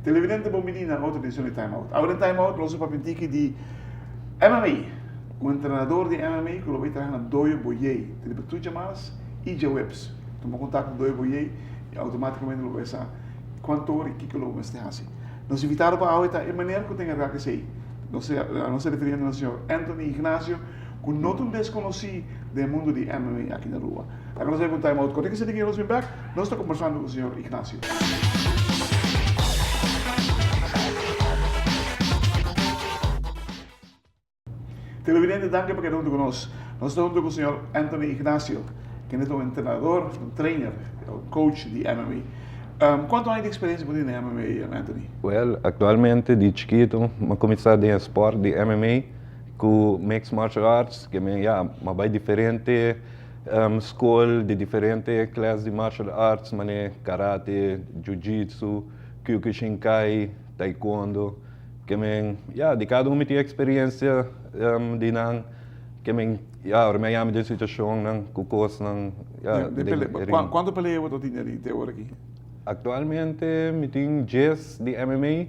Televidente bon bini na otro edicion di Time Out. Awe den Time Out nos a papia un tiki di MMA. Un entrenador di MMA cu lo bay traha na Doyo Boyey. Ta riba tur djamars y djaweps. Tuma contacto cu Doyo Boyey y automaticamente lo bay sa cuanto ora y kico lo bo mester haci. Nos invitado pa awe ta e meneer cu ta encarga cu esey. Nos ta refiriendo na señor Anthony Ignacio cu no ta un desconoci den e mundo di MMA aki na Aruba. Laga nos bay pa un time out. Kote ki senti ki nos bin bek, nos ta kombersando ku señor Ignacio. Televidente, danki pa keda huntu ku nos. Nos ta huntu ku señor Anthony Ignacio, kende ta un entrenador, un trainer, un coach di MMA. Kuantu aña di eksperensia bo tin den MMA, Anthony? Well, aktualmente di chikitu mi a kuminsá den e spòrt di MMA ku mixed martial arts, ke mi ya, mi a bai diferente Skol di diferente klas di martial arts manera karate, jiu-jitsu, kyokushinkai, taekwondo. Ke men, ya, di kada un mi tin eksperensia di nan. Ke men, ya, ora mi a yama den situashonnan ku kosnan, ya, den e ring. Kuantu pelea bo ta tin den ring te ora aki? Aktualmente mi tin dies di MMA,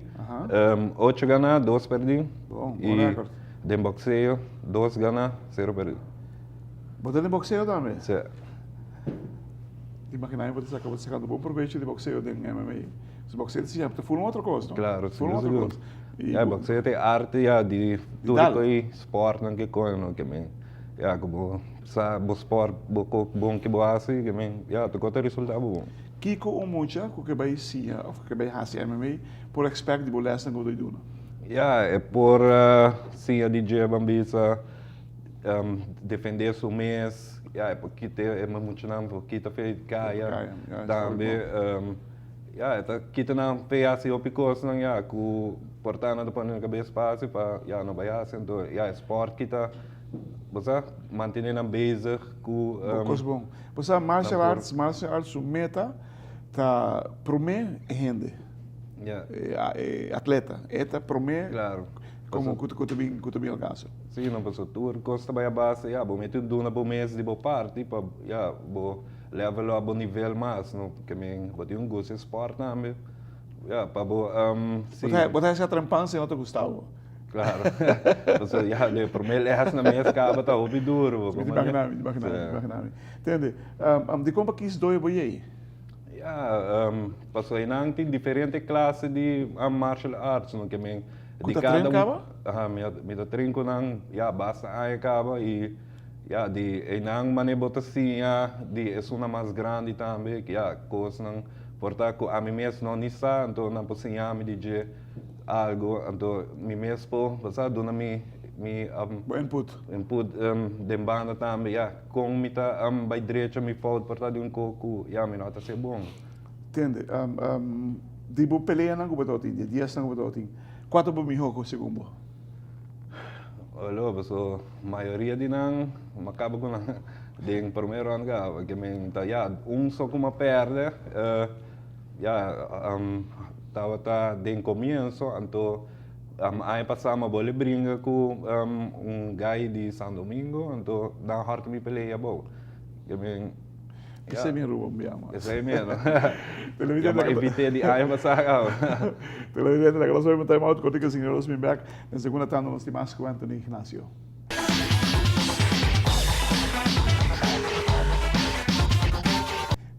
ocho ganá, dos pèrdí. Bon, bon rèkòrt. I den bòkseo, dos ganá, sero pèrdí. Bo ta den boxeo tambe? Sí. Imagina mi bo ta saca, bo ta sacando bon provecho di boxeo den MMA. Si boxeo ta siña, ta full un otro cos, no? Claro, Full un otro sigur. cos. Y Ya, bo- boxeo ta e arte ya di tur dal. e sportnan ke koe, no? Ke men, ya, ku bo sa bo sport, bo kok bon ke bo hasi, ke men, ya, tur kos ta resulta bo bon. Kiko un mucha ku ke bai siña of ku ke bai hasi MMA por expect di bo lesnan ku bo ta duna? Ya, e por siña di dje, ban bisa, Defende su mes, ya e por kita e muchanan por kita fe di kaya tambe, ya e ta kita nan fe hasi hopi kosnan ya ku por ta nan ta pone nan kabes fásil pa ya no bai hasi, anto ya e spòrt kita bo sa mantene nan bezig ku. Bo kos bon. Bo sa martial arts, martial arts su meta ta promé e hende, e atleta, e ta promé. Como cu ta bin cu ta bin alcansa. Si, no paso tur cos ta bay a base ya bo mete duna bo mes di bo parti pa ya bo level up bo nivel mas no ke men bo tin un gusto e sport tambe ya pa bo si. Bo ta hasi trempan si no ta gusta bo. Claro paso ya de prome les na mes caba ta hopi duro bo. Mi ta imagina mi, ta imagina mi, ta imagina mi. Tende, dicon pa kies doyo bo yey? Ya paso eynan tin diferente clase di martial arts no ke men Ku ta tren kaba? Aha, mi a, mi ta tren ku nan ya basta aña kaba i ya di einan manera bo ta siña di esunnan mas grandi tambe ya kosnan por ta ku ami mes no ni sa anto nan por siña mi di dje algu anto mi mes por bo sa duna mi mi Bo input. Input den banda tambe ya kon mi ta bai drecha mi fout por ta di un kos ku ya mi no ta hasi bon. Tende, di bo peleanan ku bo tabatin, di e diasnan ku bo tabatin, kua ta bo mihó ku segun bo? Olo, paso mayoria di nan mi a kaba ku nan den promé rònt kaba. Ke men ta ya, un so ku mi a pèrdè, ya, tabata den komienso, anto aña pasá mi a bole bringa ku un gai di San Domingo, anto nan hòrta mi pelea abou. Ke men. Esei mi Aruba un biaha mas. Esei mi no. Ya bo invité di aña pasá kaba. Televidente, laga nos bai un time out kote ku señor nos bin bek den segunda tanda nos tin mas ku Anthony Ignacio.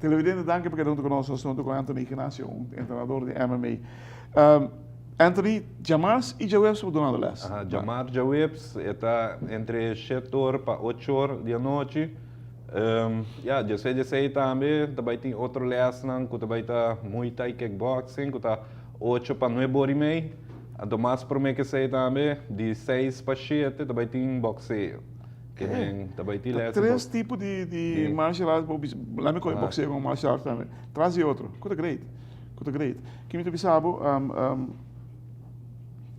Televidente, danki pa keda huntu ku nos. Nos ta huntu ku Anthony Ignacio, un entrenador di MMA. Anthony, djamars i djaweps bo dunando les? Aha, djamars, djaweps, e ta entre shete or pa ocho or di anochi. Ya, djesei djesei tambe ta bai tin otro lèsnan ku ta bai ta Muay Thai Kickboxing ku ta ocho pa nuebe ora i mei. Anto mas promé ke esei tambe di seis pa shete ta bai tin bòkseo. Ke men ta bai tin lès di Ta tres tipo di di martial arts bo bisa, laat mi kohe bòkseo komo martial arts tambe, tras di otro. Ku ta great, ku ta great. Ki mi ta bisa bo,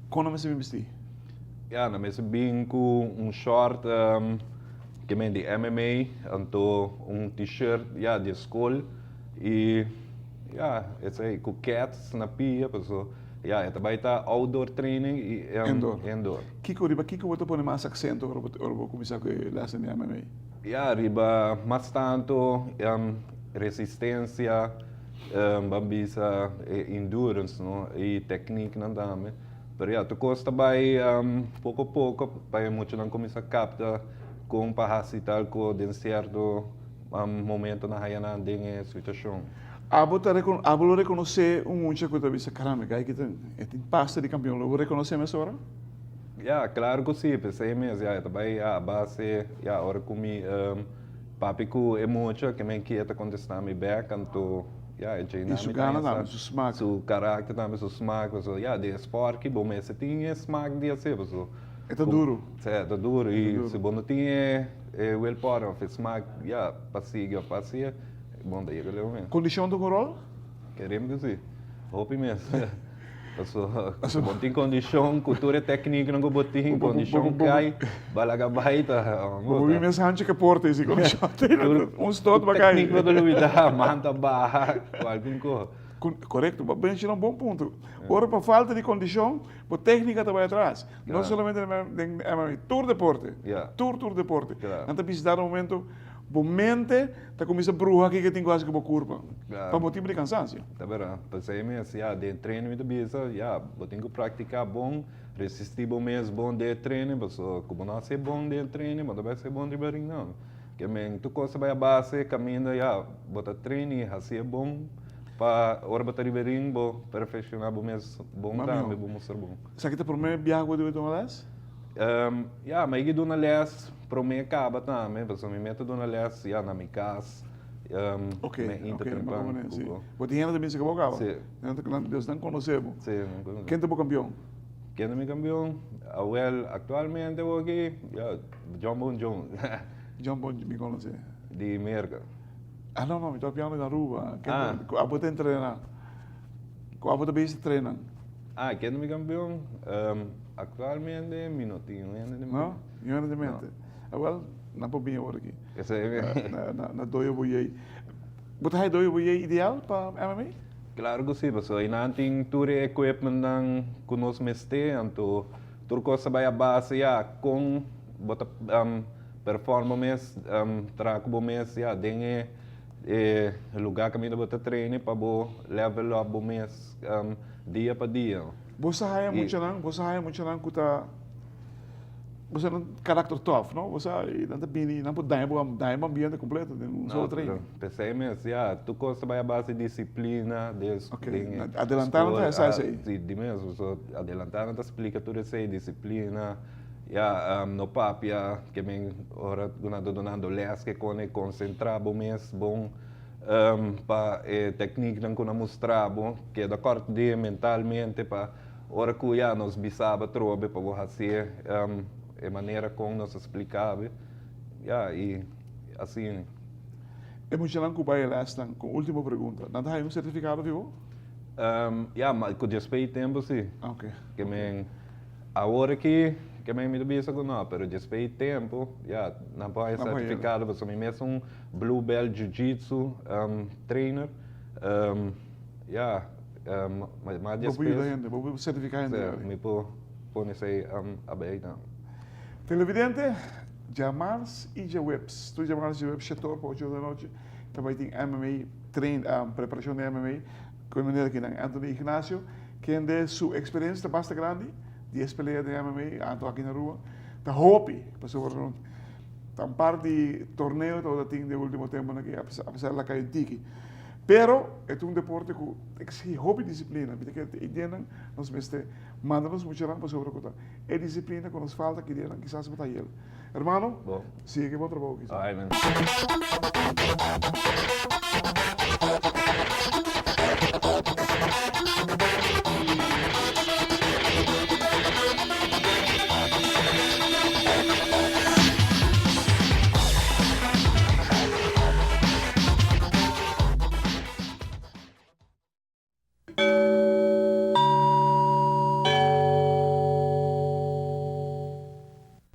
kon nan mester bin bistí? Ya, nan mester bin ku un short. Ke men di MMA, anto un t-shirt ya di e skol. I ya, esei ku kets na pia, paso ya e ta bai ta outdoor training i Indoor. indoor. Kiko, riba kiko bo ta pone mas aksento ora bo ora bo kuminsá ku e lèsnan di MMA? Ya, riba mas tantu resistensia, ban bisa e endurance no, i tekniknan tambe. Pero ya, tur kos ta bai poko poko pa e muchanan kuminsá kapta kon pa hasi tal kos den sierto momento nan haya nan den e situashon. Abo ta rekon, abo lo rekonosé un mucha ku ta bisa, Caramba, e gai aki ta, e tin pasta di kampion. Lo bo rekonosé mesora? Ya, klaro ku si, p'esei mes ya e ta bai a base, ya, ora ku mi papia ku e mucha, ke men kier ta kontestá mi bèk, anto ya, e djei I su nan mi ta gana hesa tambe, su smak. su karakter tambe, su smak, pasobra ya, den e spòrt ki bo mester tin e smak di hasi, pasobra E ta duru. Si, e ta duru, E ta i duru. si bo no tin e e willpower òf e smak, ya, pa sigui òf pa hasié, bon ta yega leu mes. Kondishon ta un ròl? Kerem ku si. Hopi mes. Paso si bo tin kondishon ku tur e tekniknan ku bo tin, kondishon kai, balaga bai ta. Bo por bin mes hanchi ke porta i si kondishon tin. Un stot bo kai. Teknik bo ta lubida, man ta baha, kualkun ko. Korekto, bo a menshona un bon punto. Ora pa falta di kondishon, bo teknika ta bai atras. No solamente den MMA, tur deporte. Tur tur deporte. Nan ta bisa dado momento bo mente Ta kuminsá bruha kiko tin ku hasi ku bo kurpa pa motibu di kansansio. Ta bèrdat. P'esei mes, ya, den training mi ta bisa, ya, bo tin ku praktiká bon, resistí bo mes bon den e training, pasobra ku bo no hasi bon den e training, bo no ta bai hasi bon riba ring nan. Ke men tur kos ta bai a base kaminda, ya, bo ta train i hasié bon pa ora bo ta riba e ring bo perfekshoná bo mes bon tambe, bo mustra bon. Esaki ta promé biaha ku bo debe tuma lès? Ya, mi a duna lès promé kaba tambe, pasobra mi mester duna lès ya na mi kas. Ok, ok, mi komprende, si. Bo tin hende ta bisa ku bo kaba? Si. Dus nan konosé bo? Si, nan konosé. Ken ta bo kampion? Ken ta mi kampion? Awel, aktualmente bo aki, ya, John Bon Jones. John Bon, mi konosé. Di Merka. Ah, no, no, mi ta papiando di Aruba. Ken ta, ku abo ta entrená? Ku abo ta bisa trenan? Ah, ken ta mi kampion? Actualmente mi no tin un hende den mente. No? Niun hende den mente? No. Awel, nan por bini awor aki. Esei mi. Na Doyo Boyey. Bo ta haya Doyo Boyey ideal pa MMA? Claro cu si, pasobra einan tin tur e equipmentnan cu nos mester, anto tur cos ta bay a base ya con bo ta perform bo mes, traha cu bo mes ya den e lugar caminda bo ta traini pa bo level up bo mes dia pa dia. Bo sa haya muchanan, bo sa haya muchanan ku ta, bo sa nan karakter tough, no? Bo sa nan ta bini, nan por daña bo, daña bo ambiente kompleto den un solo training. No, p'esei mes, ya, tur kos ta bai a base di disiplina, den Ok, adelantá nan ta hesa esei. Si, di mes, so adelantá nan ta splika tur esei, disiplina, ya, no papia, ke men ora ku nan ta dunando lès ke kone konsentrá bo mes bon. Pa e tekniknan ku nan mustra bo, keda kòrt di mentalmente pa ora ku ya nos bisa bo atrobe pa bo hasié e manera kon nos a splika bo, ya i asina. E muchanan ku bai e lèsnan, ku último pregunta, nan ta haña un sertifikado di bo? Ya, ma ku djespei tempu si. Oke. Ke men Awor aki ke men mi ta bisa ku no, pero djespei tempu, ya, nan por haña sertifikado pasobra mi mes un blue belt jiu-jitsu trainer, ya, ma Bo por djespes. yuda hende, bo por sertifiká hende. Si, mi por pone esei abei tambe. Televidente, djamars i djaweps, tur djamars i djaweps shetor pa ocho di anochi ta bai tin MMA train, preparashon di MMA ku e manera aki nan Anthony Ignacio. Kende su experiencia ta basta grandi, dies pelea den MMA, anto aki na Aruba, ta hopi, pasobra no ta un par di torneo tabata tin den ultimo temponan aki, a pesar la cay un tiki. Pero e ta un deporte cu ta exigi hopi disciplina, mi ta kere e ideanan nos mester manda nos muchanan pasobra cu ta e disciplina cu nos falta aki den nan kisas bo ta hayel. Hermano, sigui cu e bon trabou aki. Amen.